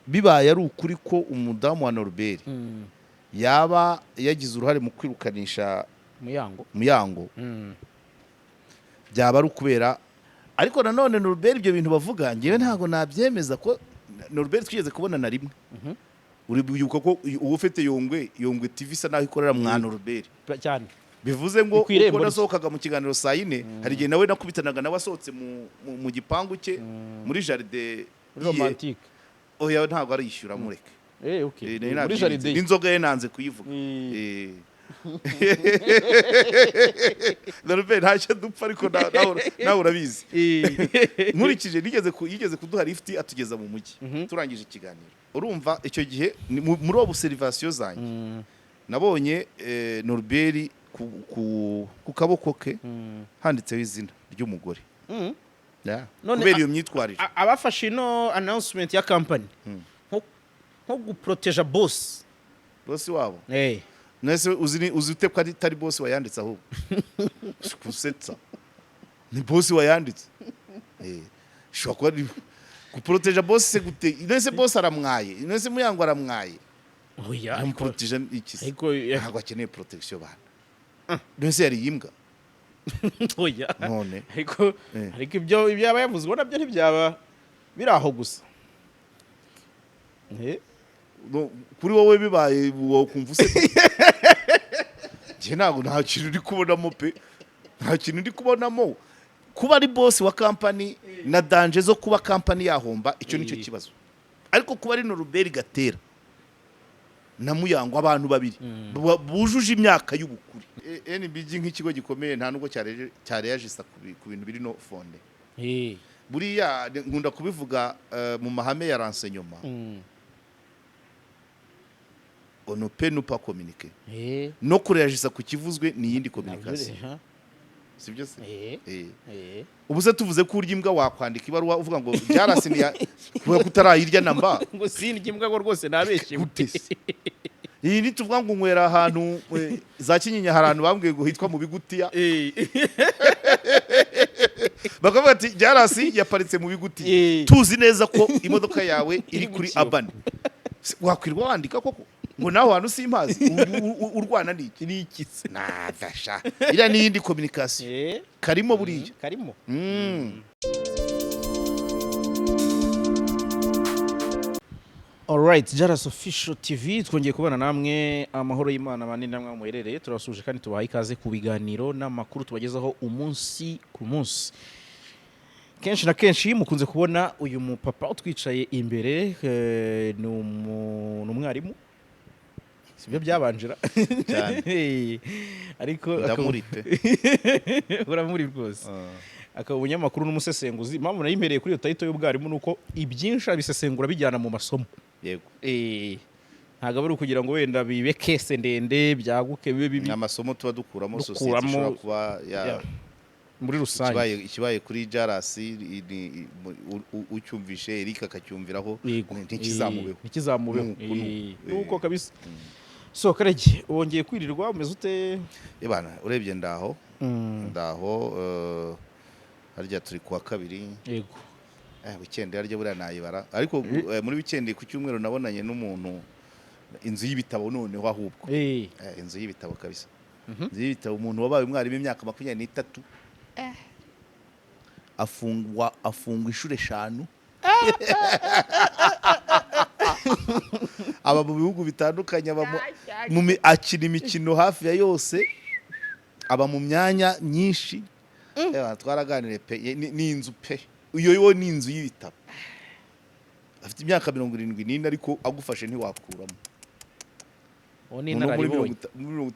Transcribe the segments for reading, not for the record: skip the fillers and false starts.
Bibaye ari ukuri ko umudamu wa Norbert yaba yagize uruhare mu kwirukanisha Muyango. Muyango, byaba ari ukubera. Ariko nanone Norbert, ibyo bintu bavuga, ngewe ntabwo nabyemeza ko Norbert twigeze kubona na rimwe. Uribuka ko uba ufite Yongwe, Yongwe TV isa naho ikorera mwa Norbert. Cyane. Bivuze ngo Ni ku irembo uko rye. nasohokaga mu kiganiro saa 4, hari igihe nawe nakubitanaga nawe asohotse mu gipangu cye, muri jardin Muri ye. Romantique. Oya, ntabwo arishyura, mureke. Okay. Nari Muri nabyirinze. jardin. N'inzoga ye nanze kuyivuga. Norbert ntacyo dupfa, ariko nawe urabizi. Nkurikije yigeze kuduha lift atugeza mu mujyi turangije ikiganiro. Urumva icyo gihe ni muri observation zanjye, nabonye Norbert ku kaboko ke handitseho izina ry'umugore. Yeah. None Kubera iyo myitwarire. Abafashe ino announcement ya company nko guproteja boss. Boss wabo. Nese uzi ute ko atari boss wayanditse? Ahubwo gusetsa, ni boss wayanditse. Shobora kuba ari guproteja boss se gute? Nese boss aramwaye? Nese Muyango aramwaye? Oya, ariko Amuproteja iki se? Ariko Ntabwo akeneye protection bana. Nese yari imbwa? Oya. None Ariko ariko ibyo yaba yavuze ubona byo ntibyaba biri aho gusa. No, kuri wowe bibaye wokumva useka. Njye ntabwo, nta kintu uri kubonamo pe, nta kintu ndi kubonamo. Kuba ari boss wa company na danger zo kuba company yahomba, icyo nicyo kibazo. Ariko kuba ari Norbert Gatera na Muyango, abantu babiri bujuje imyaka y'ubukure. NBG nk'ikigo gikomeye nta nubwo cyareyajisa ku bintu biri non fondé. Buriya nkunda kubivuga, mu mahame ya renseignement, on ne peut nous pas communiquer. No kureyajisa ku kivuzwe ni iyindi communication, sibyo se? Ubu se tuvuze ko urya imbwa, wakwandika ibaruwa uvuga ngo byarasiniya kubera ko utarayirya namba? Ngo sindya imbwa ngo rwose nabeshye. Gute se? Iyi nituvuga ngo nywera ahantu za Kinyinya, hari ahantu bambwiye ngo hitwa mu Bigutiya, bakavuga ati Jarasi yaparitse mu Bigutiya, tuzi neza ko imodoka yawe iri Iri mu kuri Kiyovu. Abani, wakwirwa wandika koko ngo naho hantu simpazi? Urwana n'iki? Ni iki se? Nadasha, iriya ni iyindi communication. Karimo buriya. Karimo. Alright, Jaras Official TV, twongeye kubana namwe. Amahoro y'Imana bane namwe muherereye. Turabasuje kandi tubahaye ikaze ku biganiro n'amakuru tubagezaho umunsi ku munsi. Kenshi na kenshi mukunze kubona uyu mupapa utwicaye imbere, ni umwarimu, sibyo byabanjira? Cyane. Ariko Ndamuri pe. Uramuri rwose. Akaba umunyamakuru n'umusesenguzi. Impamvu nayimereye kuri iyo title y'ubwarimu ni uko ibyinshi abisesengura bijyana mu masomo. Ntabwo ari ukugira ngo wenda bibe case ndende, byaguke, bibe bibi. Ni amasomo tuba dukuramo sosiyete Dukuramo- ishobora kuba ya Yeah. Muri rusange. Ikibaye kuri Jarasi ucyumvishe Eric akacyumviraho, ntikizamubeho. Ntikizamubeho. Nuko, nuko. Nuko kabisa. So Karege, wongeye kwirirwa, umeze ute? Ebana, urebye ndaho, ndaho. Harya turi kuwa kabiri? Yego. Weekend harya buriya nayibara, ariko muri weekend ku cyumweru nabonanye n'umuntu inzu y'ibitabo noneho ahubwo. Inzu y'ibitabo kabisa, inzu y'ibitabo. Umuntu wabaye umwarimu imyaka 23, afungwa inshuro 5, aba mu bihugu bitandukanye, aba akina imikino hafi ya yose, aba mu myanya myinshi. Twaraganiriye pe. Ni inzu pe, iyo yo ni inzu y'ibitabo. Afite imyaka 74, ariko agufashe ntiwakuramo. Uwo ni Umuntu wo muri inararibonye. Muri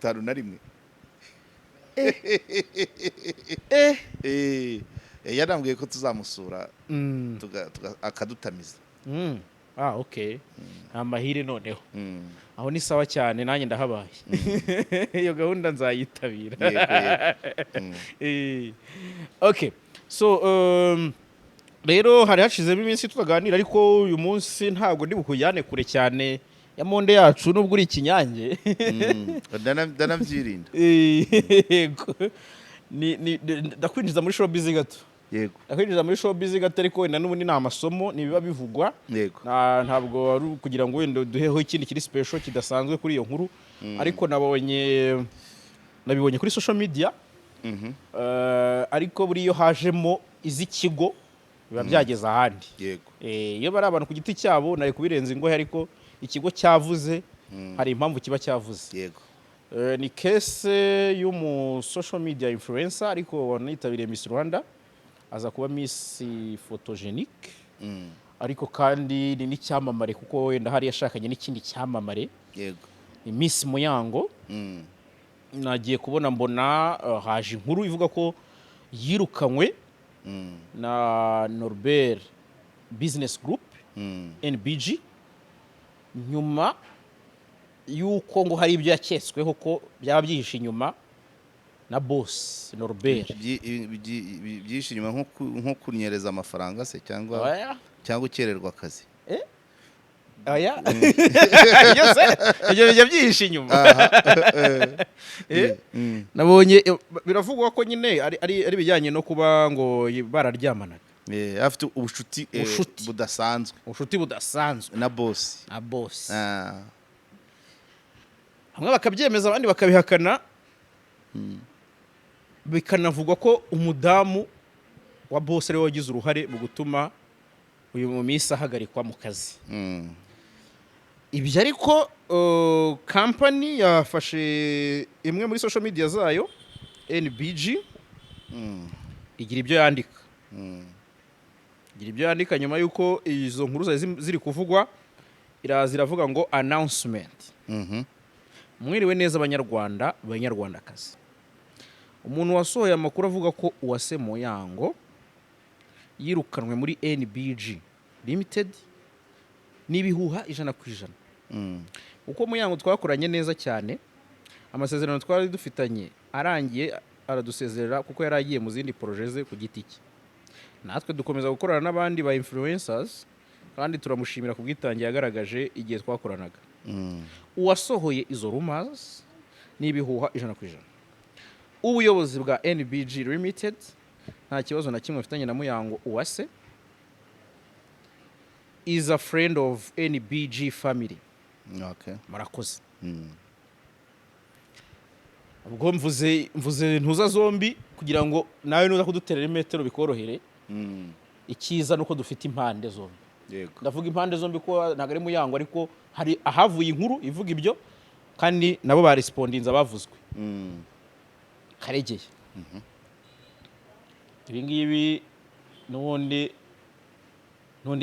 51. Yarambwiye ko tuzamusura, akadutamiza. Ah, okay, amahire noneho. Aho ni sawa cyane, nanjye ndahabaye, iyo gahunda nzayitabira. Yego. Okay, so rero hari hashizemo iminsi tutaganira, ariko uyu munsi ntabwo ndi bukujyane kure cyane ya monde yacu, nubwo uri ikinyange. Ndanabyirinda. Yego. Ndakwinjiza muri showbiz gato. Yego. Ndakwinjiza muri showbiz gato, ariko wenda n'ubundi ni amasomo, ni ibiba bivugwa. Ntabwo ari ukugira ngo wenda duheho ikindi kiri special kidasanzwe kuri iyo nkuru, ariko nabibonye kuri social media. Ariko buriya iyo hajemo iz'ikigo biba byageze ahandi. Iyo bari abantu ku giti cyabo nari kubirenza ingohe, ariko ikigo cyavuze, hari impamvu kiba cyavuze. Ni case y'umu social media influencer, ariko wanitabiriye Miss Rwanda, aza kuba Miss Photogenic, ariko kandi ni n'icyamamare, kuko wenda hari yashakanye n'ikindi cyamamare. Ni Miss Muyango. Nagiye kubona mbona haje inkuru ivuga ko yirukanywe na Norbert Business Group, NBG, nyuma y'uko ngo hari ibyo yaketsweho ko byaba byihishe inyuma na boss Norbert. Byinshi inyuma, nko kunyereza amafaranga se cyangwa Oya. cyangwa ukererwa akazi? Oya. Ibyo se, ibyo bijya byihishe inyuma? Nabonye biravugwa ko nyine ari ibijyanye no kuba ngo bararyamanaga. Afite ubucuti Ubucuti. budasanzwe. Ubucuti budasanzwe na boss. Na boss. Bamwe bakabyemeza, abandi bakabihakana. Bikanavugwa ko umudamu wa boss ariwe wagize uruhare mu gutuma uyu mu minsi ahagarikwa mu kazi. Ibyo ariko kampani yafashe imwe muri social media zayo, NBG, igira ibyo yandika, igira ibyo yandika nyuma y'uko izo nkuru zari ziri kuvugwa. Iraza iravuga ngo: "Announcement. Mwiriwe neza Abanyarwanda, Banyarwandakazi. Umuntu wasohoye amakuru avuga ko Uwase Muyango yirukanwe muri NBG Limited ni ibihuha 100%. Kuko Muyango twakoranye neza cyane, amasezerano twari dufitanye arangiye aradusezerera kuko yari agiye mu zindi projet ze ku giti cye. Natwe dukomeza gukorana n'abandi ba influencers, kandi turamushimira ku bwitange yagaragaje igihe twakoranaga. Uwasohoye izo rumors ni ibihuha 100%. Ubuyobozi bwa NBG Limited nta kibazo na kimwe bafitanye na Muyango. Uwase is a friend of NBG family. Murakoze." Ubwo mvuze ntuza zombi kugira ngo nawe nuza kuduterera imetero bikorohere. Icyiza nuko dufite impande zombi. Ndavuga impande zombi ko ntabwo ari Muyango, ariko hari ahavuye inkuru ivuga ibyo, kandi nabo barespondinze abavuzwe. Karegeye, ibi ngibi n'ubundi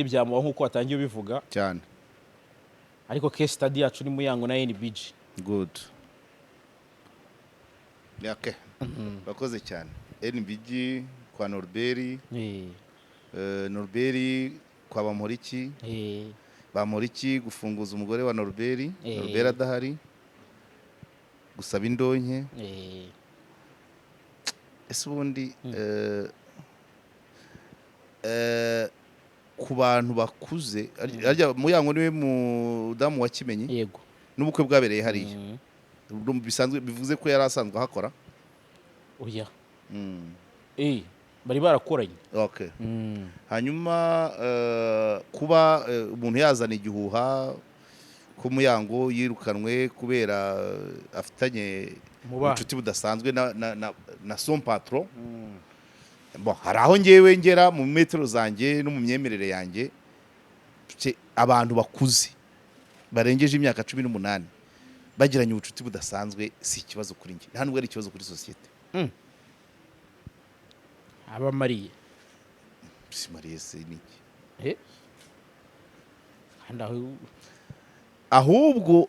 byamubaho nk'uko watangiye ubivuga. Cyane. Ariko case study yacu ni Muyango na NBG. Good, okay. Bakoze cyane NBG kwa Norbert. Norbert kwa Bamporiki. Bamporiki gufunguza umugore wa Norbert, Norbert adahari, gusaba indonke. Ese ubundi ku bantu bakuze, harya Muyango niwe mudamu wa Kimenyi? Yego. N'ubukwe bwabereye hariya? Bisanzwe bivuze ko yari asanzwe ahakora? Oya. Bari barakoranye. Okay. Hanyuma kuba umuntu yazana igihuha ko Muyango yirukanwe kubera afitanye Umubano. ubucuti budasanzwe na son patron. Bon, hari aho ngewe ngera mu metero zanjye no mu myemerere yanjye, abantu bakuze barengeje imyaka 18 bagiranye ubucuti budasanzwe si ikibazo kuri njye, nta nubwo ari ikibazo kuri sosiyete. Abamariye. Si mariye se ni iki? Kandi aho Ahubwo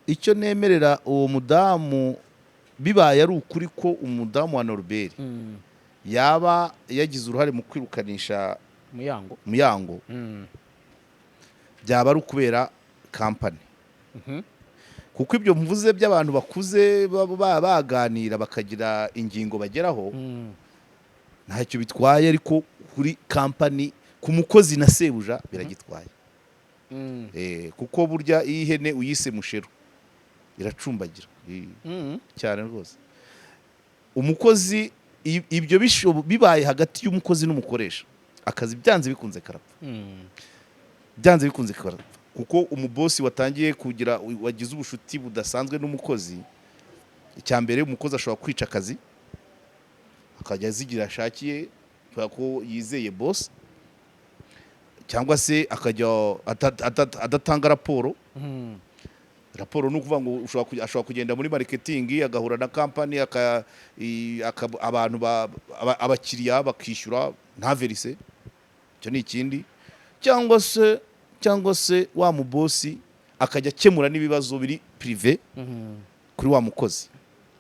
icyo nemerera uwo mudamu, bibaye ari ukuri ko umudamu wa Norbert yaba yagize uruhare mu kwirukanisha Muyango. Muyango, byaba ari ukubera kampani, kuko ibyo mvuze by'abantu bakuze baba baganira bakagira ingingo bageraho, ntacyo bitwaye, ariko kuri kampani, ku mukozi na sebuja biragitwaye. Kuko burya iyo ihene uyise musheru iracumbagira. Cyane rwose. Umukozi Ibyo bibaye hagati y'umukozi n'umukoresha, akazi byanze bikunze karapfa. Byanze bikunze karapfa, kuko umubosi watangiye kugira, wagize ubushuti budasanzwe n'umukozi, icya mbere umukozi ashobora kwica akazi, akajya azigira ashakiye kubera ko yizeye boss, cyangwa se akajya adatanga raporo. Raporo ni ukuvuga ngo ashobora kugenda muri marketing, agahura na company, abantu abakiriya bakishyura nta verise. Icyo ni ikindi. Cyangwa se wa mubosi akajya akemura n'ibibazo biri privé kuri wa mukozi.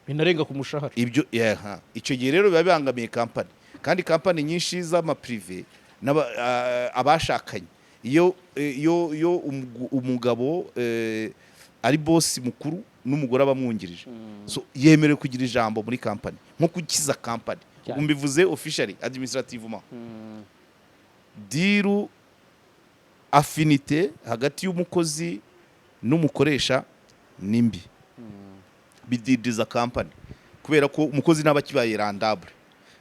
Binarenga ku mushahara. Ibyo yaha, icyo gihe rero biba bibangamiye company, kandi company nyinshi z'ama privé abashakanye, iyo umugabo ari boss mukuru n'umugore aba amwungirije, so yemerewe kugira ijambo muri company, nko gukiza company. Cyane. Ubu mbivuze officially, administrativement, deal affinité hagati y'umukozi n'umukoresha ni mbi, bidindiza company, kubera ko umukozi ntaba akibaye rentable,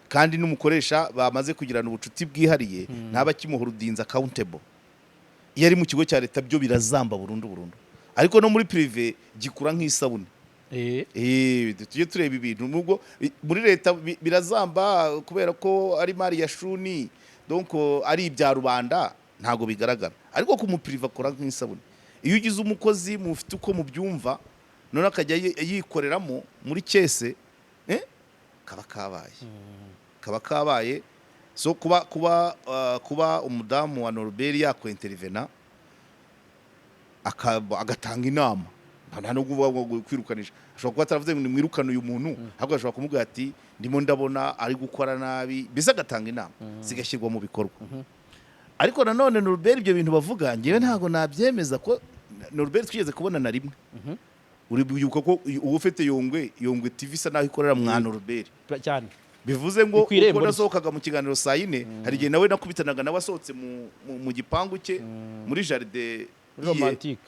kandi n'umukoresha bamaze kugirana ubucuti bwihariye ntaba akimuholdinze accountable. Iyo ari mu kigo cya leta byo birazamba burundu burundu, ariko no muri privé gikura nk'isabune. Tujye tureba ibintu, nubwo muri leta birazamba kubera ko ari mari ya shuni, donc ari ibya rubanda, ntabwo bigaragara, ariko ku mu privé akora nk'isabune. Iyo ugize umukozi mufite uko mubyumva, none akajya yikoreramo muri caisse, kaba kabaye, kaba kabaye. So kuba umudamu wa Norbert yakwenterivena agatanga inama, nta no kuvuga ngo kwirukanisha, ashobora kuba ataravuze ngo nimwirukane uyu muntu, ahubwo ashobora kumubwira ati: "Ndimo ndabona ari gukora nabi," mbese agatanga inama zigashyirwa mu bikorwa. Ariko nanone Norbert, ibyo bintu bavuga ngewe ntabwo nabyemeza, ko Norbert twigeze kubona na rimwe. Uri bwibuka ko uba ufite Yongwe, Yongwe TV isa naho ikorera mwa Norbert. Cyane. Bivuze ngo Ni ku irembo uko rye. nasohokaga mu kiganiro saa 4, hari igihe nawe nakubitanaga nawe asohotse mu gipangu cye, muri jardin Muri romantique.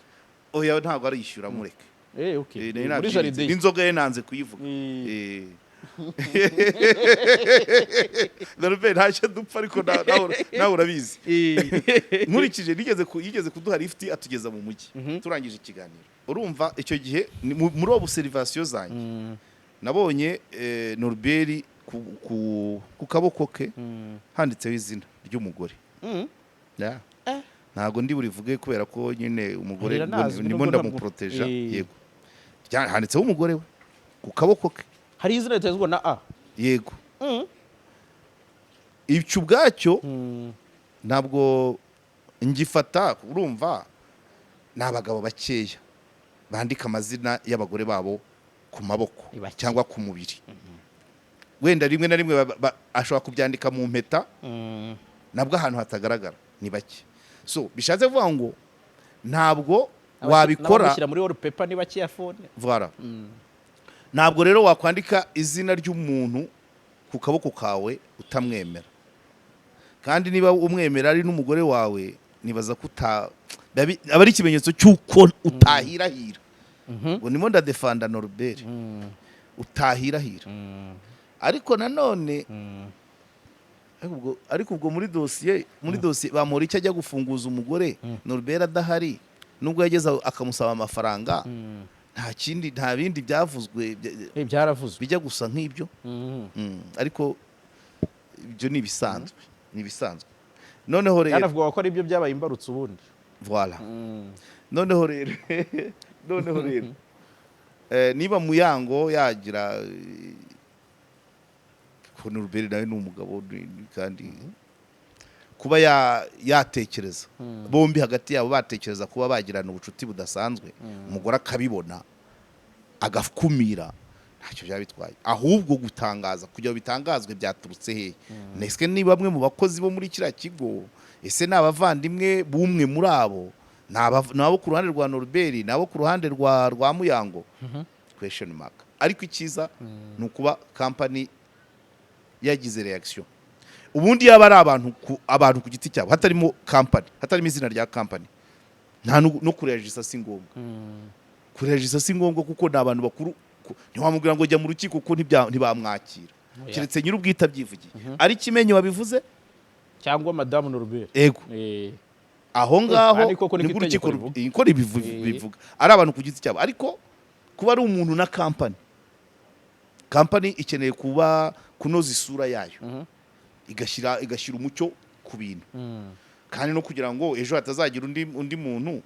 Oya, ntabwo arishyura, mureke. Okay. Nari Muri nabyirinze. jardin. N'inzoga ye nanze kuyivuga. Norbert ntacyo dupfa, ariko nawe urabizi. Nkurikije yigeze kuduha lift atugeza mu mujyi turangije ikiganiro. Urumva icyo gihe ni muri observation zanjye, nabonye Norbert ku kaboko ke handitseho izina ry'umugore. Yeah. Ntabwo ndi burivuge kubera ko nyine umugore Riranazwi, ndimo nubwo ntabwo- ndamuproteja. Yego, handitseho umugore we ku kaboko ke. Hari izina ritezwa na A. Yego. Icyo ubwacyo ntabwo ngifata. Urumva ni abagabo bakeya bandika amazina y'abagore babo ku maboko Ni bake. cyangwa ku mubiri. Wenda rimwe na rimwe ashobora kubyandika mu mpeta, nabwo ahantu hatagaragara, ni bake. So bishatse kuvuga ngo ntabwo wabikora. N'abamushyira muri wallpaper ni bake ya phone. Voilà. Ntabwo rero wakwandika izina ry'umuntu ku kaboko kawe utamwemera, kandi niba umwemera ari n'umugore wawe, nibaza ko aba ari ikimenyetso cy'uko utahirahira. Ngo ndimo ndadefanda Norbert, utahirahira. Ariko nanone ariko ubwo muri dosiye bamura icyo ajya gufunguza umugore Norbert adahari, nubwo yageze aho akamusaba amafaranga, nta kindi, nta bindi byavuzwe Byaravuzwe. bijya gusa nk'ibyo. Ariko ibyo ni ibisanzwe, ni ibisanzwe. Noneho rero Byanavugaga ko ari byo byabaye imbarutso ubundi. Voilà. Noneho rero niba Muyango yagira ko Norbert nawe ni umugabo, kandi kuba yatekereza bombi hagati yabo batekereza kuba bagirana ubucuti budasanzwe, umugore akabibona agakumira, ntacyo byaba bitwaye. Ahubwo gutangaza, kugira ngo bitangazwe, byaturutse hehe? Ese ni bamwe mu bakozi bo muri kiriya kigo? Ese ni abavandimwe b'umwe muri abo? Ni abo ku ruhande rwa Norbert? Ni abo ku ruhande rwa Muyango? Question mark. Ariko icyiza ni ukuba company yagize reaction. Ubundi yaba ari abantu ku giti cyabo, hatarimo company, hatarimo izina rya company, nta no kurejisa si ngombwa. Kurejisa si ngombwa kuko ni abantu bakuru. Ntiwamubwira ngo jya mu rukiko kuko ntibamwakira. Oya. Keretse nyir'ubwite abyivugiye, ari Kimenyi wabivuze cyangwa Madamu Norbert. Ego. Aho ngaho Kandi koko niko nibwo itegeko urukiko rivuga. niko bivuga, ari abantu ku giti cyabo. Ariko kuba ari umuntu na kampani, kampani ikeneye kuba kunoza isura yayo, igashyira umucyo ku bintu, kandi no kugira ngo ejo hatazagira undi muntu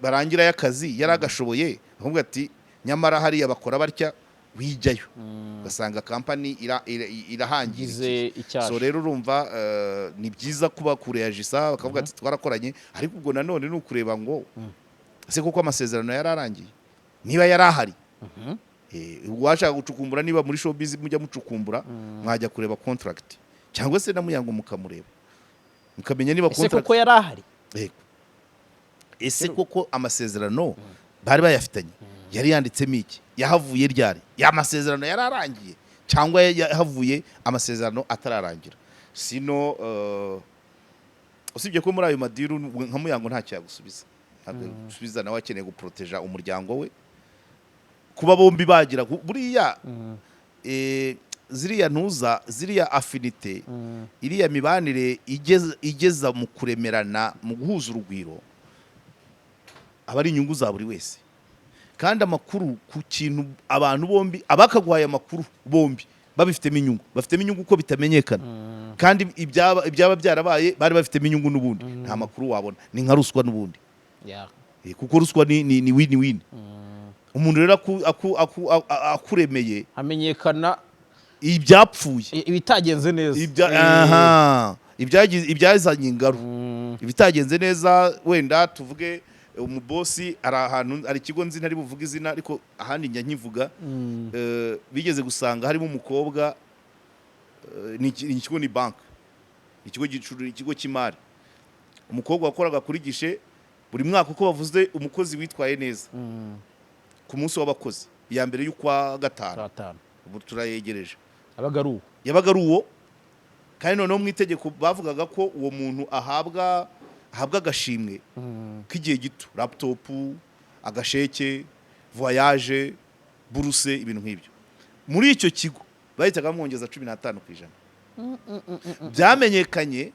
barangirayo akazi yari agashoboye, ahubwo ati nyamara hariya bakora batya, wijyayo ugasanga kampani irahangirikiye. Igize icyasha. So rero urumva, ni byiza kuba kureyajisa bakavuga ati twarakoranye, ariko ubwo nanone ni ukureba ngo ese koko amasezerano yari arangiye, niba yari ahari. Uwashaka gucukumbura, niba muri showbiz mujya mucukumbura, mwajya kureba contract cyangwa se na Muyango mukamureba, mukamenya niba Ese contract koko yari ahari? Yego. Ese koko amasezerano bari bayafitanye yari yanditsemo iki? Yahavuye ryari? Ya masezerano yari arangiye cyangwa yahavuye amasezerano atararangira? Sino usibye ko muri ayo madiru nka Muyango ntacyo yagusubiza, ntabwo yagusubiza, nawe akeneye guporoteja umuryango we, kuba bombi bagira buriya ziriya ntuza, ziriya affinité, iriya mibanire igeza mu kuremerana, mu guhuza urugwiro, aba ari inyungu za buri wese. Kandi amakuru ku kintu abantu bombi, abakaguhaye amakuru bombi babifitemo inyungu, bafitemo inyungu uko bitamenyekana. Kandi ibyaba byarabaye bari bafitemo inyungu n'ubundi nta makuru wabona, ni nka ruswa n'ubundi. Kuko ruswa ni win win. Umuntu rero akuremeye hamenyekana ibyapfuye, ibitagenze neza. Aha, ibyazanye ingaru, ibitagenze neza. Wenda tuvuge umubosi ari ahantu, hari ikigo nzi ntari buvuge izina, ariko ahandi njya nkivuga, bigeze gusanga harimo umukobwa, ni ikigo, ni banki, ikigo ikigo cy'imari, umukobwa wakoraga kuri gishe. Buri mwaka uko bavuze umukozi witwaye neza ku munsi w'abakozi, iya mbere y'ukwa gatanu, Gatanu. Ubu turayegereje. Abaga ari uwo. Yabaga ari uwo. Kandi noneho mu itegeko bavugaga ko uwo muntu ahabwa agashimwe k'igihe gito, laptop, agasheke, voyage, buruse, ibintu nk'ibyo. Muri icyo kigo bahitaga bamwongeza 15%. Byamenyekanye,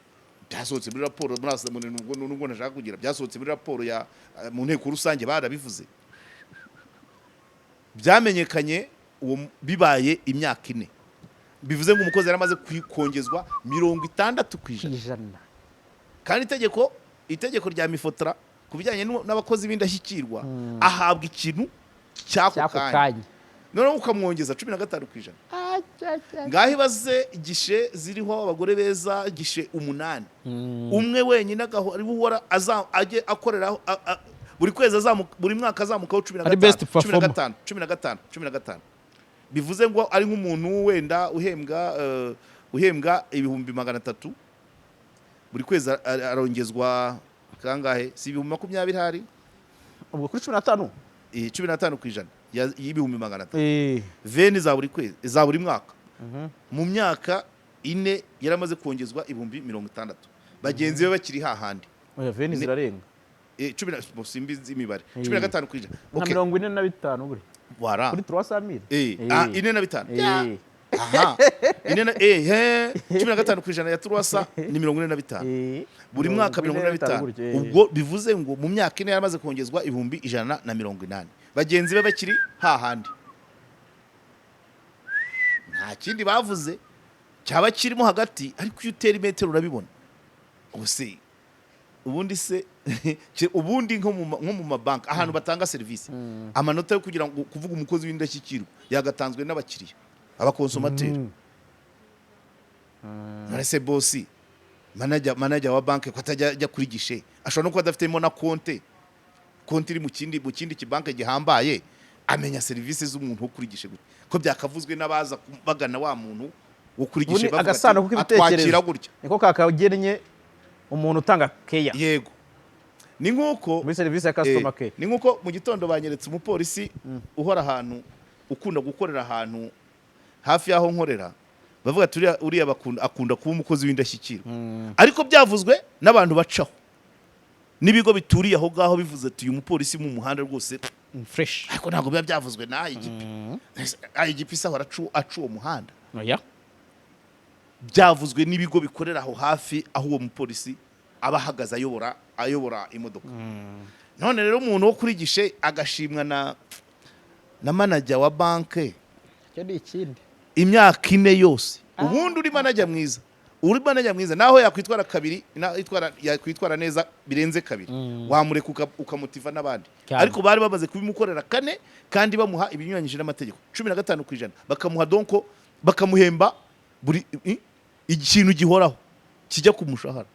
byasohotse muri raporo muri nubwo nashaka kugira, byasohotse muri raporo ya mu nteko rusange barabivuze. Byamenyekanye uwo bibaye imyaka 4, bivuze ngo umukozi yari amaze kongezwa 60%. Ijana. Kandi itegeko rya MIFOTRA ku bijyanye n'abakozi b'indashyikirwa, ahabwa ikintu cy'ako cy'ako kanya, kanya. Noneho ukamwongeza 15%. Ngaho ibaze gishe ziriho abagore beza, gishe umunani, umwe wenyine ari we uhora ajye akoreraho buri kwezi azamuka, buri mwaka azamukaho cumi na Ari gatanu, best cumi na performer. gatanu, 15, 15. Bivuze ngo ari nk'umuntu wenda uhembwa 300,000 buri kwezi, arongezwa kangahe? Si 20,000 hari? Ubwo kuri 15. 15% y'300,000, veni za buri kwezi, za buri mwaka. Mu myaka 4 yaramaze kongezwa 60,000, bagenzi be bakiri hahandi. Oya, veni zirarenga. Cumi na bo simbizi imibare, 15%. Nka Okay. 45 buri Wara. kuri 300 mille. Ah, ine na bitanu. Aha, ine na he, 15% ya turuwasa ni 45. Buri mwaka 45. Gutyo. Ubwo bivuze ngo mu myaka 4 yaramaze kongezwa 180,000, bagenzi be bakiri hahandi. Nta kindi bavuze cyaba kirimo hagati, ariko iyo utera imetero urabibona. Ubu se ubundi se ubundi nko mu mabanki, ahantu batanga serivisi, amanota yo kugira ngo kuvuga umukozi w'indashyikirwa yagatanzwe n'abakiriya, abaconsommateurs. None se bosi, manager wa banki, ko atajya ajya kuri gishe, ashobora no kuba adafitemo na konti iri mu kindi kibanke gihambaye, amenya serivisi z'umuntu wo kuri gishe gute, ko byakavuzwe n'abaza bagana wa muntu wo kuri gishe, Ubundi bavuga ati, agasanduku k'ibitekerezo atwakira gutya. Niko kakagennye umuntu utanga keya Yego, ni nk'uko muri serivisi ya customer care. Ni nk'uko mu gitondo banyeretse umupolisi uhora ahantu, ukunda gukorera ahantu hafi y'aho nkorera, bavuga ati uriya akunda kuba umukozi w'indashyikirwa, ariko byavuzwe n'abantu bacaho n'ibigo bituriye aho ngaho, bivuze ati uyu mupolisi mu muhanda rwose. Fresh. Ariko ntabwo biba byavuzwe na IGP. IGP se ahora aca uwo muhanda? Oya. Byavuzwe n'ibigo bikorera aho hafi aho uwo mupolisi aba ahagaze ayobora imodoka. None rero umuntu wo kuri guichet agashimwa na manager wa banke Icyo ni ikindi. imyaka 4 yose. Ubundi uri manager mwiza naho yakwitwara kabiri, yakwitwara neza birenze kabiri, wamureka ukamotiva n'abandi. Ariko bari bamaze kubimukorera kane kandi bamuha ibinyuranyije n'amategeko, 15%, bakamuha, donc bakamuhemba buri ikintu gihoraho kijya ku mushahara,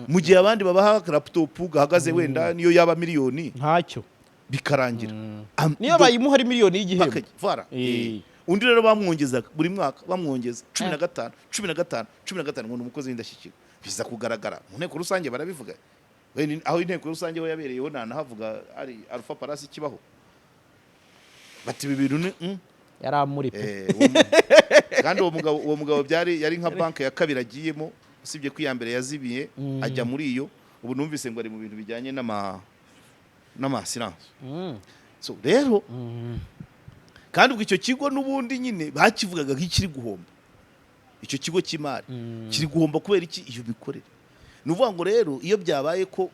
mu gihe abandi babaha laptop gahagaze wenda niyo yaba miliyoni Ntacyo. bikarangira. Niyo bayimuha ari miliyoni y'igihembo. Voilà. Undi rero bamwongezaga buri mwaka, bamwongeza 15, 15, 15, ngo ni umukozi w'indashyikirwa. Biza kugaragara mu nteko rusange barabivuga. Aho inteko rusange ho yabereyeho ntanahavuga, ari Alpha Palace ikibaho, bati ibi bintu ni Yari amuri pe. Kandi uwo mugabo byari yari nka banki ya kabiri agiyemo, usibye ko iya mbere yazibiye ajya muri iyo. Ubu numvise ngo ari mu bintu bijyanye n'ama assurance. So rero kandi ubwo icyo kigo n'ubundi nyine bakivugaga nk'ikiri guhomba, icyo kigo cy'imari kiri guhomba kubera iki? Iyo mikorere. Ni ukuvuga ngo rero iyo byabaye ko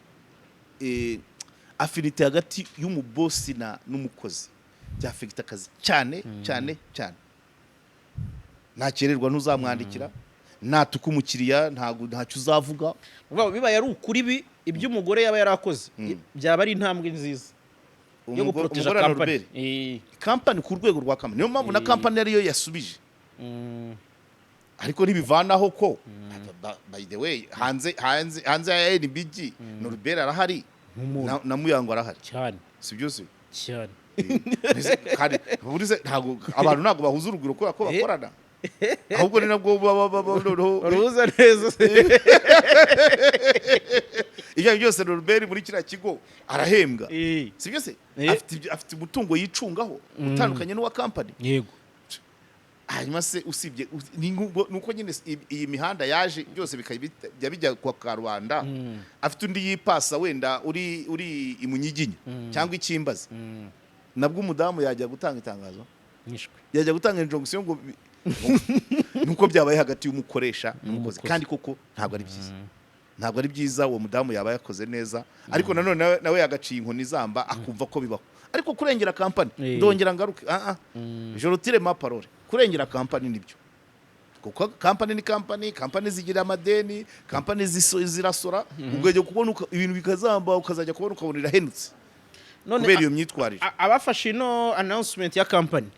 affinité hagati y'umubosi na n'umukozi byafekita akazi cyane cyane cyane. Ntakererwa ntuzamwandikira, natuka umukiriya ntabwo ntacyo uzavuga. Ubwo bibaye ari ukuri ibi ibyo umugore yaba yarakoze, byaba ari intambwe nziza yo guproteja Umugore wa kampani. Norbert. Kampani, ku rwego rwa kampani, niyo mpamvu na kampani ariyo yasubije. Ariko ntibivanaho ko by the way hanze ya NBG, Norbert arahari Nk'umuntu. na Muyango arahari. Cyane. Si byose? Cyane. Mbese kandi burize ntabwo abantu ntabwo bahuza urugwiro kubera ko bakorana, ahubwo ni nabwo baba noneho Baruhuza neza. Ibyo ari byo byose Norbert muri kiriya kigo arahembwa, si byose? Afite umutungo yicungaho utandukanye n'uwa kampani. Hanyuma se usibye nuko nyine iyi mihanda yaje byose bikajya bijya kwa karubanda, afite undi yipasa wenda uri imunyiginya cyangwa ikimbazi, nabwo umudamu yajya gutanga itangazo? Nyishwe. Yajya gutanga injonction ngo nuko byabaye hagati y'umukoresha n'umukozi. N'umukozi. Kandi koko ntabwo ari byiza, ntabwo ari byiza. Uwo mudamu yaba yakoze neza, ariko nanone nawe yagaciye inkoni izamba akumva ko bibaho. Ariko kurengera kampani, ndongera ngaruke, ah ah, je retire ma parole. Kurengera kampani nibyo, kuko kampani ni kampani, kampani zigira amadeni, kampani zirasora, ukajya kubona ibintu bikazamba, ukazajya kubona ukabona irahenutse None kubera iyo myitwarire. Abafashe ino announcement ya kampani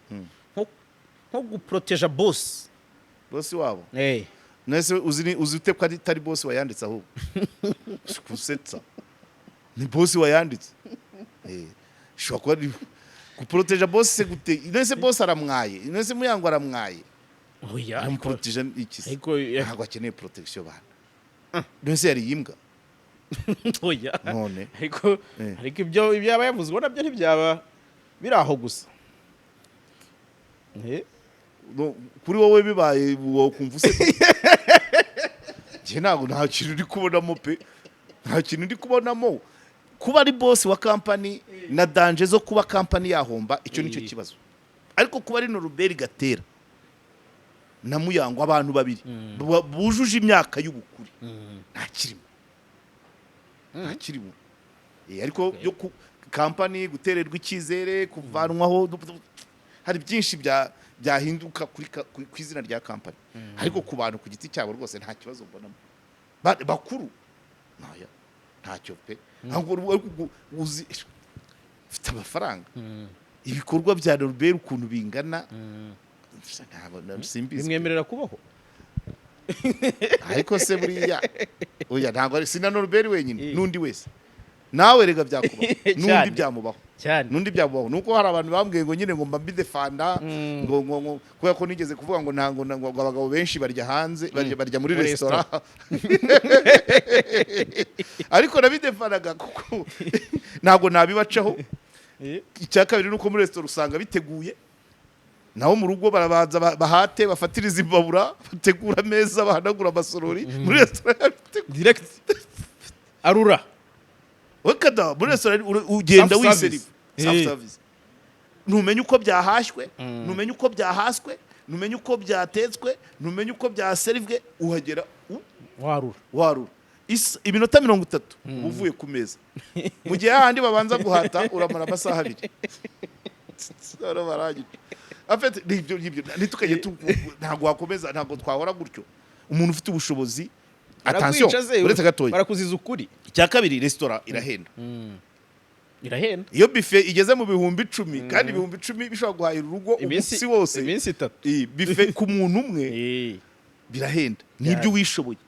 nko guproteja boss. Bosi wabo. Nese uzi uzi ute ko atari bosi wayanditse? Ahubwo kusetsa, ni bosi wayanditse. Ishobora kuba ari guproteja bosi se gute? Nese bosi aramwaye? Nese Muyango aramwaye? Oya, ariko Aramuproteja iki se? Ariko Ntabwo akeneye protection bana. Nese yari imbwa? Oya. None? Ariko ariko ibyo yaba yavuze ubona byo ntibyaba biri aho gusa. No, kuri wowe bibaye wokumva useka? Njye ntabwo nta kintu ndi kubonamo pe, nta kintu ndi kubonamo. Kuba ari bosi wa kampani na danger zo kuba kampani yahomba, icyo nicyo kibazo. Ariko kuba ari Norbert Gatera na Muyango, abantu babiri bujuje imyaka y'ubukure, nta kirimo, nta kirimo. Ariko yo ku kampani gutererwa icyizere, kuvanwaho, hari byinshi byahinduka ku izina rya kampani. Ariko ku bantu ku giti cyabo rwose nta kibazo mbonamo. Bakuru ntaya ntacyo pe. Ntabwo ariko uzi ufite amafaranga, ibikorwa bya Norbert ukuntu bingana, ntabwo simbizi. Bimwemerera kubaho. Ariko se buriya, oya, ntabwo ari sina Norbert wenyine, n'undi wese nawe rega byakubaho, n'undi byamubaho. N'undi byamubaho. Nuko hari abantu bambwiye ngo nyine ngo mba mbidefanda, ngo kubera ko nigeze kuvuga ngo ntabwo ngo abagabo benshi barya hanze, barya muri Muri resitora. Ariko nabidefanaga kuko ntabwo nabibacaho. Icya kabiri ni uko muri resitora usanga biteguye, naho mu rugo barabanza bahate, bafatiriza imbabura, bategura ameza, bahanagura amasorori. Muri resitora biteguye. Direct arura. Wekada muri resitora ugenda Self service. wiseriva, self service. Ntumenye uko byahashywe, ntumenye uko byahaswe. Ntumenye uko byatetswe, ntumenye uko byaserivwe. Uhagera warura. Warura. Iminota 30 uba uvuye ku meza, mu gihe hahandi babanza guhata uramara amasaha 2. Noneho barangica. En fait, nibyo, ntitukajye ntabwo wakomeza, ntabwo twahora gutyo. Umuntu ufite ubushobozi, attention. Barakwica se, Uretse gatoya. Barakuziza ukuri. Icya kabiri, resitora irahenda. Irahenda. Iyo buffet igeze mu 10,000, kandi 10,000 bishobora guhahira urugo umunsi wose. Iminsi 3. Iyi buffet ku muntu umwe birahenda. Nibyo, wishoboye.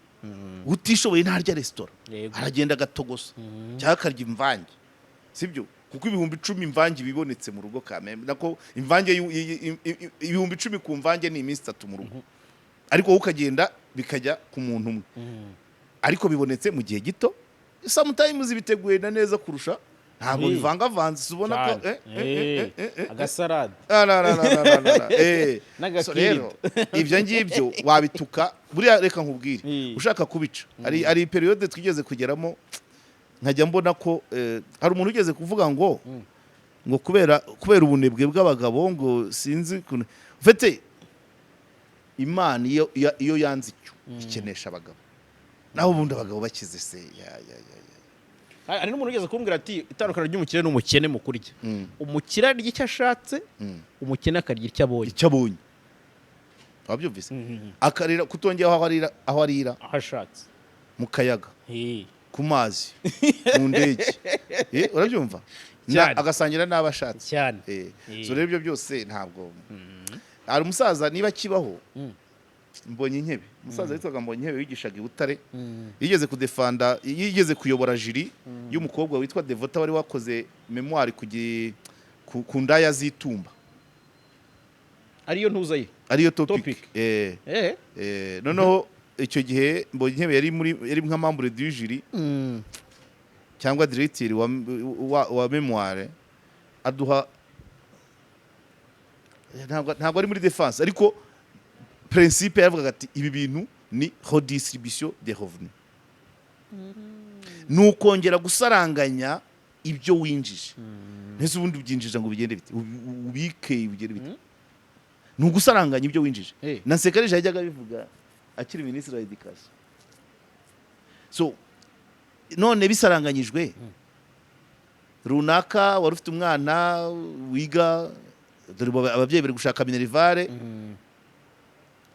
Utishoboye ntarya resitora. Aragenda agatogosa cyangwa akarya imvange, sibyo? Kuko 10,000 imvange ibibonetse mu rugo kamembe, nako imvange 10,000 ku mvange ni iminsi 3 mu rugo, ariko wowe ukagenda bikajya ku muntu umwe, ariko bibonetse mu gihe gito. Sometimes biteguye na neza kurusha, ntabwo bivangavanze. Ubona ko Agasarade. Ah, la, la, la, la, la, la, la. N'agakirida. So rero ibyo ngibyo wabituka buriya, reka nkubwire. Ushaka kubica, hari période twigeze kugeramo nkajya mbona ko hari umuntu ugeze kuvuga ngo kubera ubunebwe bw'abagabo, ngo sinzi ukuntu ufite Imana iyo yanze icyo ikenesha abagabo, naho ubundi abagabo bakize se ya, ya, ya, ya. Hari n'umuntu ugeze kumbwira ati itandukano ry'umukire n'umukene mu kurya, umukire arya icyo ashatse, umukene akarya icyo abonye. Icyo abonye, wabyumvise? Akarira kutongera aho arira, aho arira. Aho ashatse. Mu kayaga, ku mazi, mu ndege. Urabyumva? Cyane. Agasangira n'abo ashatse. Cyane. So rero ibyo byose ntabwo. Hari umusaza, niba akibaho, Mbonye intebe, umusaza witwaga Mbonye intebe, wigishaga i Butare, yigeze kudefanda, yigeze kuyobora jury y'umukobwa witwa Devota wari wakoze mémoire ku ndaya z'itumba. Ariyo ntuza ye. Ariyo topic. Topic. Noneho icyo gihe Mbonye intebe yari muri, yari nka membre du jury cyangwa directeur wa mémoire, aduha, ntabwo ari muri défense, ariko principe yaravugaga ati ibi bintu ni redistribution des revenus, ni ukongera gusaranganya ibyo winjije. Mbese ubundi ubyinjije ngo bigende bite? Ubike bigende bite? Ni ugusaranganya ibyo winjije. Na Nsekarije yajyaga abivuga akiri minisitiri wa éducation. So none bisaranganyijwe, runaka wari ufite umwana wiga, dore ubu ababyeyi bari gushaka minerval,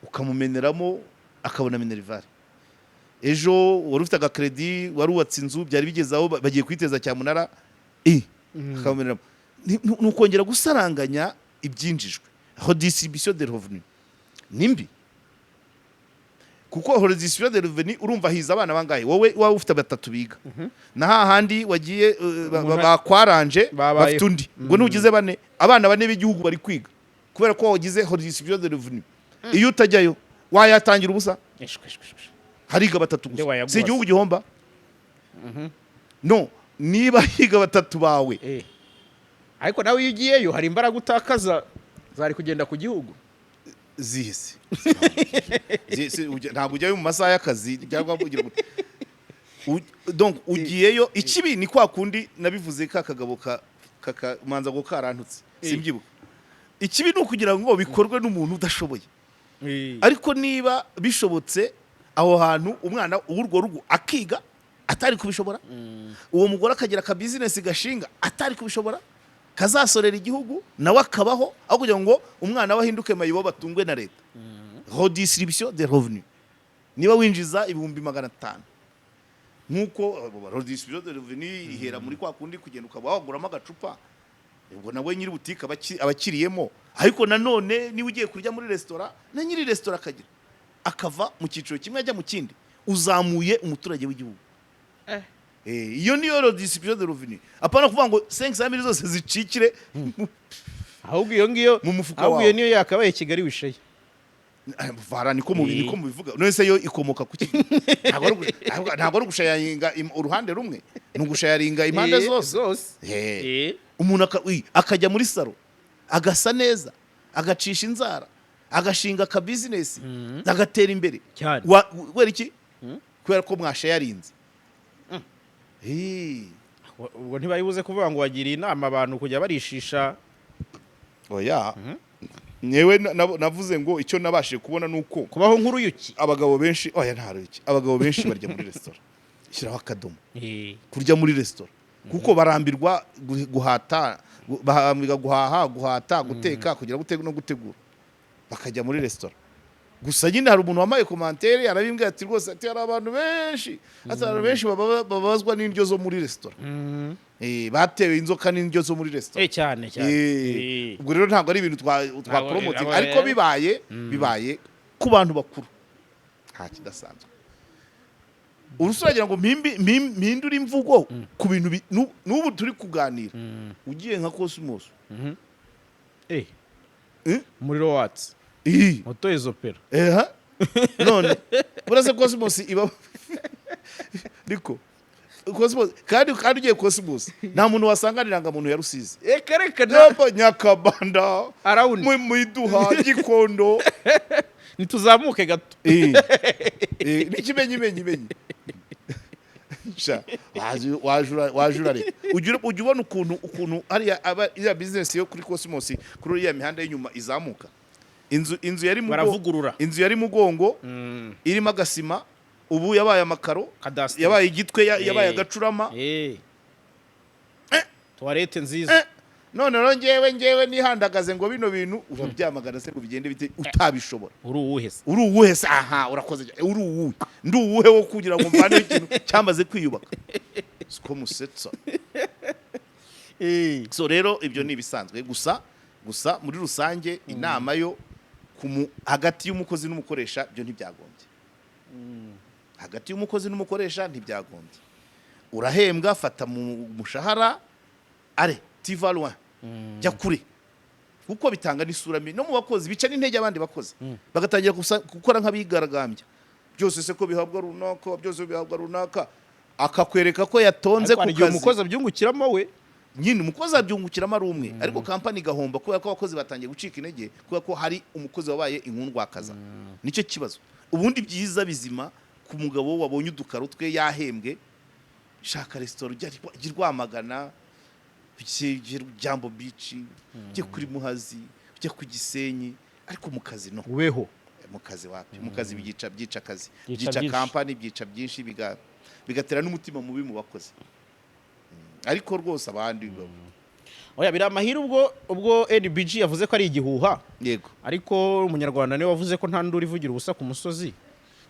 ukamumeneramo akabona minerval. Ejo wari ufite agakredi, wari wubatse inzu, byari bigeze aho bagiye kwiteza cyamunara, akamumeneramo. Ni ukongera gusaranganya ibyinjijwe. Redistribution de revenu ni mbi, kuko redistribution de revenu, urumva hiza abana bangahe? Wowe waba ufite batatu biga, na hahandi wagiye bakwaranje Babayeho. bafite undi, ngo nugize bane, abana bane b'igihugu bari kwiga kubera ko wagize redistribution de revenu. Iyo utajyayo wayatangira ubusa. Ishwi, ishwi, ishwi. Hariga batatu Nde gusa. wayaguha Si igihugu gihomba? No niba higa batatu bawe. Ariko nawe iyo ugiyeyo hari imbaraga utakaza zari kugenda ku gihugu. Zihise ntabwo ujyayo mu masaha y'akazi cyangwa ugira donc ugiyeyo. Ikibi ni kwa kundi nabivuze, ka kagabo ka kaka manza ngo karantutse, simbyibuka. Ikibi ni ukugira ngo bikorwe n'umuntu udashoboye, ariko niba bishobotse aho hantu umwana w'urwo rugo akiga atari kubishobora, uwo mugore akagira aka business gashinga atari kubishobora, kazasorera igihugu, nawe akabaho, aho kugira ngo umwana we ahinduke mayibo batungwe na leta. Redistribution des revenus, niba winjiza 500,000, nk'uko redistribution des revenus ihera muri kwa kundi kugenda ukaba waguramo agacupa, ubwo nawe nyiri butike aba akiriyemo. Ariko nanone niba ugiye kurya muri resitora, na nyiri resitora akagira, akava mu cyiciro kimwe ajya mu kindi, uzamuye umuturage w'igihugu. Iyo niyo redistribution de revenu, apana kuvuga ngo 500 mille zose zicikire Ahubwo iyo ngiyo mu mufuka ahubwo iyo wawe. niyo yakabaye Kigali wishaye. Vara niko mu niko mubivuga. None se yo ikomoka ku ki? Ntabwo ari ugushayaringa uruhande rumwe, ni ugushayaringa impande zose. Zose. Umuntu akajya muri salon agasa neza, agacisha inzara, agashinga aka business, agatera imbere. Cyane. Kubera iki? Kubera ko mwashayarinze. Ubwo ntibari buze kuvuga ngo wagiriye inama abantu kujya barishisha. Oya. Nyewe navuze ngo icyo nabashije kubona ni uko Kubaho nk'uruyuki. Abagabo benshi, oya, nta ruyuki, abagabo benshi barya muri resitora, shyiraho akadomo. Kurya muri resitora kuko barambirwa guhata, barambirwa guhaha, guhata, guteka, kugira guteka no gutegura, bakajya muri resitora. Gusa nyine hari umuntu wamaye commentaire, arabimbwira ati rwose, ati hari abantu benshi, ati abantu benshi bababazwa n'indyo zo muri resitora. Batewe inzoka n'indyo zo muri resitora. Cyane cyane. Ubwo rero ntabwo ari ibintu twa promoting, ariko bibaye ku bantu bakuru nta kidasanzwe. Urusura ngo mpindure imvugo ku bintu n'ubu turi kuganira, ugiye nka Cosmos. Eh? Umuriro watse. Ih, Moto izopera. Eha, none burase Cosmos iba niko Cosmos, kandi ugiye Cosmos nta muntu wasanga irangamuntu ya Rusizi. Reka reka. Nyapa Nyakabanda. Arawundi. Mu iduha Gikondo. Ntituzamuke gato. N'ikimenyimenyi menyi. Sha, waje urareka ujya ubona ukuntu hariya aba iriya business yo kuri Cosmos, kuri iriya mihanda y'inyuma izamuka, inzu yari Baravugurura. Inzu yari Mugongo irimo agasima, ubu yabaye amakaro. Cadastre. Yabaye igitwe, yabaye agacurama. Toilette nziza. None rero ngewe nihandagaze ngo bino bintu urabyamagana se ngo bigende bite utabishobora? Uri uwuhe se? Uri uwuhe se? Aha urakoze cyane. Uri uwuhe? Ndi uwuhe wo kugira ngo mvaneho ikintu cyamaze kwiyubaka? Siko musetsa. So rero ibyo ni ibisanzwe. Gusa muri rusange inama yo hagati y'umukozi n'umukoresha byo ntibyagombye, hagati y'umukozi n'umukoresha ntibyagombye. Urahembwa, fata mu mushahara, allez, tu vas loin, jya kure, kuko bitanga n'isura mbi no mu bakozi, bica n'intege abandi bakozi, bagatangira gukora nk'abigaragambya. Byose se ko bihabwa runaka, byose bihabwa runaka, akakwereka ko yatonze Ariko ku hari igihe kazi. umukozi abyungukiramo we. Nyine umukozi abyungukiramo ari umwe, ariko kampani igahomba kubera ko abakozi batangiye gucika intege kubera ko hari umukozi wabaye inkundwakaza. Nicyo kibazo. Ubundi byiza bizima ku mugabo wabonye udukaro twe yahembwe, shaka resitora, ujya i Rwamagana, ujye Jambo Beach, ujye kuri Muhazi, ujye ku Gisenyi, ariko mu kazi no Ubeho. Mu kazi wapi, mu kazi byica akazi. Byica Byica byinshi. kampani, byica byinshi, bigatera n'umutima mubi mu bakozi. Ariko rwose abandi Oya, biri amahire ubwo NBG yavuze ko ari igihuha. Yego. Ariko umunyarwanda niwe wavuze ko nta nduru ivugira ubusa ku musozi.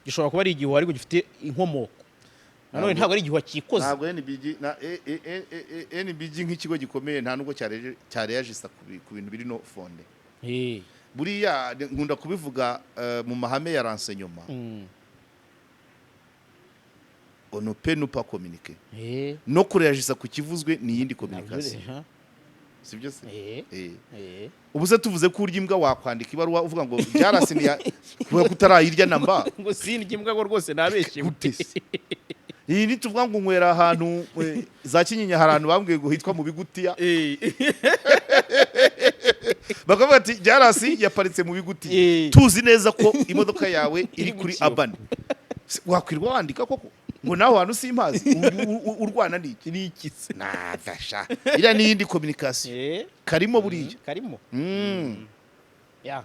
Gishobora kuba ari igihuha ariko gifite inkomoko nanone, ntabwo ari igihuha cyikoze. Ntabwo NBG na NBG nk'ikigo gikomeye nta nubwo cyareyajisa ku bintu biri non fondé. Buriya nkunda kubivuga, mu mahame ya renseignement, on ne peut ne pas communiquer. No kureyajisa ku kivuzwe ni iyindi communication, sibyo se? Ubu se tuvuze ko urya imbwa, wakwandika ibaruwa uvuga ngo byarasiniya kubera ko utarayirya namba? Ngo sindya imbwa, ngo rwose nabeshye. Gute se? Iyi nituvuga ngo nywera ahantu, za Kinyinya, hari ahantu bambwiye ngo hitwa mu Bigutiya, bakavuga ati Jarasi yaparitse mu Bigutiya, tuzi neza ko imodoka yawe iri Iri mu kuri Kiyovu. Abani, wakwirwa wandika koko ngo naho hantu simpazi? Urwana n'iki? N'iki se? Nadasha, iriya ni iyindi communication. Karimo buriya. Karimo. Ya.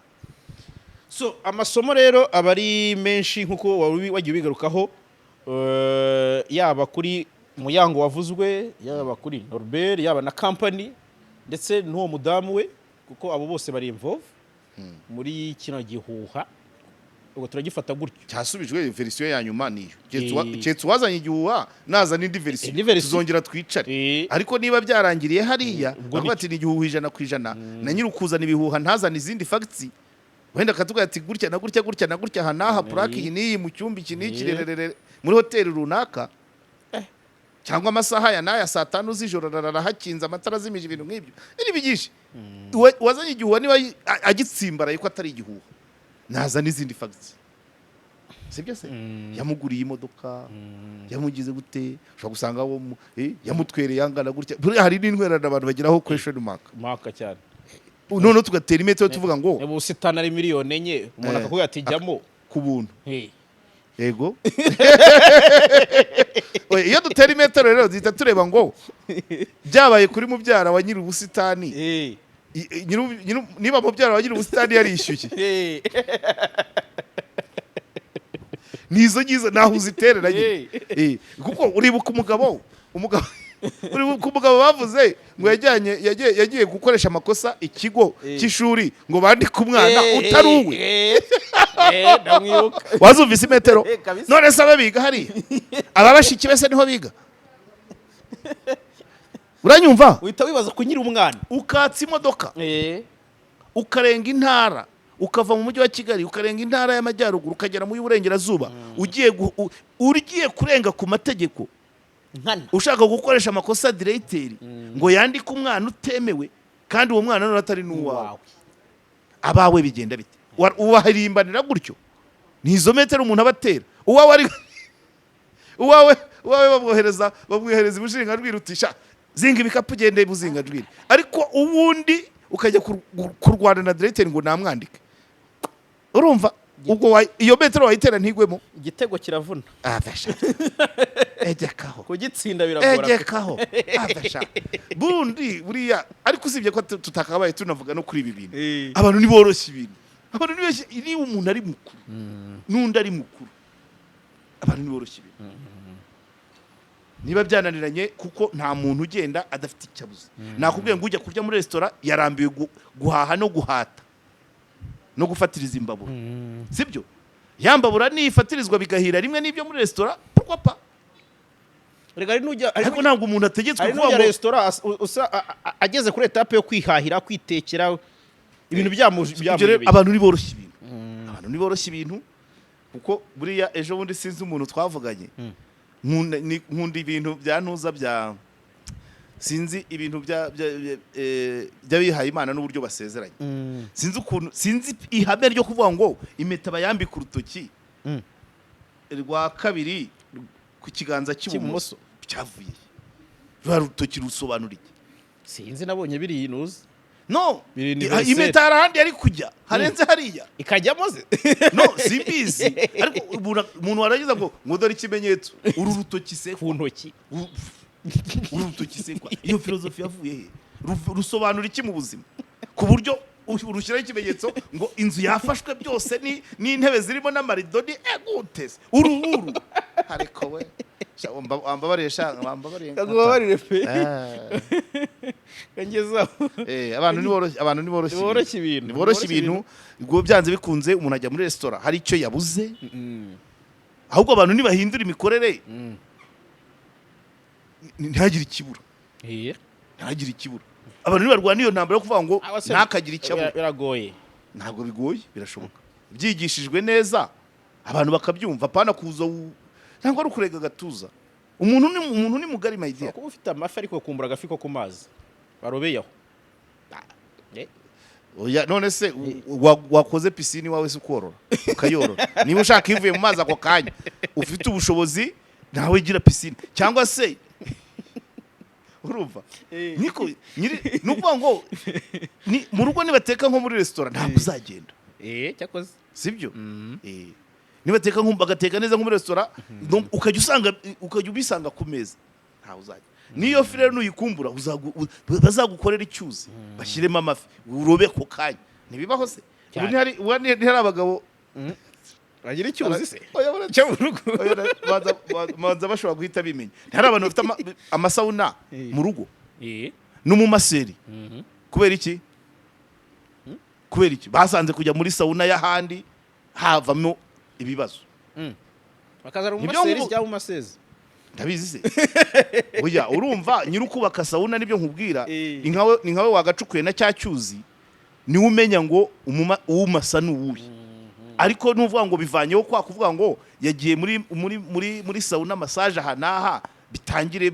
So amasomo rero aba ari menshi nk'uko wari wagiye ubigarukaho, yaba kuri Muyango wavuzwe, yaba kuri Norbert, yaba na company, ndetse n'uwo mudamu we, kuko abo bose bari involve muri kino gihuha. Ubwo turagifata gutyo. Cyasubijwe, version ya nyuma niyo. Keretse uwazanye igihuha nazana indi version, Indi version. tuzongera twicare. Ariko niba byarangiriye hariya, Ubwo bakavuga ati ni igihuha 100%, na nyiri ukuzana ibihuha ntazane izindi facts, wenda akatubwira ati gutya na gutya, gutya na gutya, aha n'aha, purake iyi n'iyi, mu cyumba iki n'iki, rererere, muri hoteli runaka, cyangwa amasaha ya n'aya, saa 5 z'ijoro, rarara hakinze amatara azimije, ibintu nk'ibyo ni byinshi. Uwazanye igihuha niba agitsimbaraye ko atari igihuha, naza n'izindi facts, sibyo se? Yamuguriye imodoka, yamugize gute? Ushobora gusanga wo yamutwereye angana gutya. Buriya hari n'intwererano abantu bageraho question mark. Maka cyane. Noneho tugatera imetero tuvuga ngo Niba ubusitani ari miliyoni 4, umuntu akakubwira ati jyamo ku buntu. Yego. Oya, iyo dutera imetero rero duhita tureba ngo byabaye kuri mubyara wa nyiri ubusitani. Niba mubyara wa nyiri ubusitani yarishyuye, nizo ngizo naho uziterera nyine. Kuko uribuka umugabo uribuka umugabo bavuze ngo yajyanye yagiye gukoresha amakosa ikigo cy'ishuri ngo bandike umwana utari uwe. Ndamwibuka. Wazumvise imetero? Kabisa. None se abe biga hariya, aba bashiki bese niho biga, uranyumva? Uhita wibaza ku nyiri umwana. Ukatsa imodoka, ukarenga intara, ukava mu Mujyi wa Kigali, ukarenga Intara y'Amajyaruguru, ukagera mu y'Uburengerazuba, ugiye kurenga ku mategeko, nkana, ushaka gukoresha amakosa diregiteri ngo yandike umwana utemewe, kandi uwo mwana none atari n'uwawe. Wawe. Abawe bigenda bite? Ubahirimbanira gutyo, ni izo metero umuntu aba atera. Uwawe ari uwawe bamwohereza ibushinga, zinga ibikapu ugende ibushinga, ariko ubundi ukajya kurwana na diregiteri ngo namwandike. Urumva ubwo iyo metero wayitera ntigwemo? Igitego kiravuna. Avasha, egekaho. Kugitsinda biragora. Egekaho, avasha. Bundi buriya ariko usibye ko tutakabaye tunavuga no kuri ibi bintu, abantu ntiboroshye ibintu, abantu ntiboroshye. Niba umuntu ari mukuru n'undi ari mukuru, abantu ntiboroshye ibintu. Niba byananiranye, kuko nta muntu ugenda adafite icyo abuze. Nakubwiye ngo ujya kurya muri resitora yarambiwe guhaha no guhata no gufatiriza imbabura, sibyo? Ya mbabura nifatirizwa bigahira rimwe n'ibyo muri resitora, pourquoi pas? Rega hari n'ujya hari Ariko ntabwo umuntu ategetswe hari kuvuga n'ujya ngo resitora ageze kuri étape yo kwihahira, kwitekera ibintu Ibyo rero, byamuyobeye. Abantu ntiboroshye ibintu, abantu ntiboroshye ibintu, kuko buriya ejo bundi sinzi umuntu twavuganye. Nkunda ibintu bya ntuza bya sinzi ibintu by'abihaye Imana n'uburyo basezeranye. Sinzi ukuntu, sinzi ihame ryo kuvuga ngo impeta bayambika urutoki rwa kabiri ku kiganza cy'ibumoso, cyavuye he? Ruriya rutoki rusobanura iki? Sinzi, nabonye biri inuzi. No. Biri universel. Impeta hari ahandi yari kujya harenze hariya? Ikajyamo se? No, simbizi, ariko umuntu warangiza ngo dore ikimenyetso, uru rutoki se Ku ntoki. Uru rutoki se kwa iyo filozofi yavuye he? Rusobanura iki mu buzima ku buryo urushyiraho ikimenyetso ngo inzu yafashwe byose ni n'intebe zirimo n'amarido ni eguteze uru ariko we sha, wambabariye sha, wambabariye. Kagubabarire pe. Ah. Kangezaho. Abantu ntiboroshye, abantu ntiboroshye. Ntiboroshye ibintu. Ntiboroshye ibintu. Ubwo byanze bikunze umuntu ajya muri resitora hari icyo yabuze. Ahubwo abantu nibahindura imikorere, ntihagire ikibura. Ntihagire ikibura. Abantu nibarwana iyo ntambara yo kuvuga ngo ntakagire icyo abura. Biragoye. Ntabwo bigoye, birashoboka byigishijwe neza abantu bakabyumva, apana kuza ntabwo ari ukurega agatuza. Umuntu ni mugari, my dear. Kuba ufite amafi ariko kumbura agafi ko ku mazi barobeye aho. Oya, none se wakoze pisine iwawe se ukorora, ukayorora? Niba ushaka ivuye mu mazi ako kanya, ufite ubushobozi, nawe gira pisine. Cyangwa se urumva niko nyiri, ni ukuvuga ngo ni mu rugo nibateka nko muri resitora ntabwo uzagenda. Cyakoze. Sibyo? Nibateka nko bagateka neza nko muri resitora, donc ukajya usanga, ukajya ubisanga ku meza, ntawe uzajya. Niyo fi rero nuyikumbura, bazagukorera icyuzi, bashyiremo amafi, urobe ku kanya. Ntibibaho se ubu? Cyane. Ubu ntihari abagabo Bagira icyuzi se? Oya, Cyo mu rugo. Oya, banza bashobora guhita bimenya. Ntihari abantu bafite amasauna mu rugo n'umumaseri? Kubera iki? Kubera iki? Basanze kujya muri sauna y'ahandi havamo ibibazo. Bakazana mu Nibyo. maseri cyangwa mu masezi. Ndabizi se? Oya, urumva nyir'ukubaka sauna, nibyo nkubwira. Ni nkawe wagacukuye na cya cyuzi, niwe umenya ngo uwumasa ni uwuhe. Ariko nuvuga ngo bivanyeho kwa kuvuga ngo yagiye muri sauna massage aha n'aha, bitangire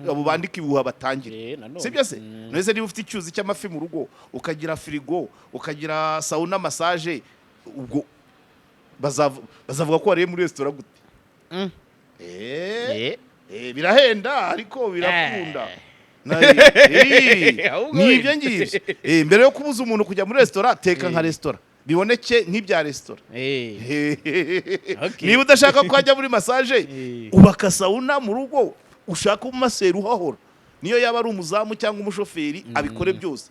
abo bandika ibihuha batangire. Nanone. Sibyo se? None se niba ufite icyuzi cy'amafi mu rugo, ukagira firigo, ukagira sauna massage, ubwo bazavuga ko wariye muri resitora gute? Birahenda ariko birakunda. Ahubwo Ni ibyo ngibyo. Mbere yo kubuza umuntu kujya muri resitora, teka nka resitora, biboneke nk'ibya resitora. Niba udashaka ko ajya muri massage, ubaka sauna mu rugo, ushaka umumaseri uhahora, niyo yaba ari umuzamu cyangwa umushoferi, abikore byose.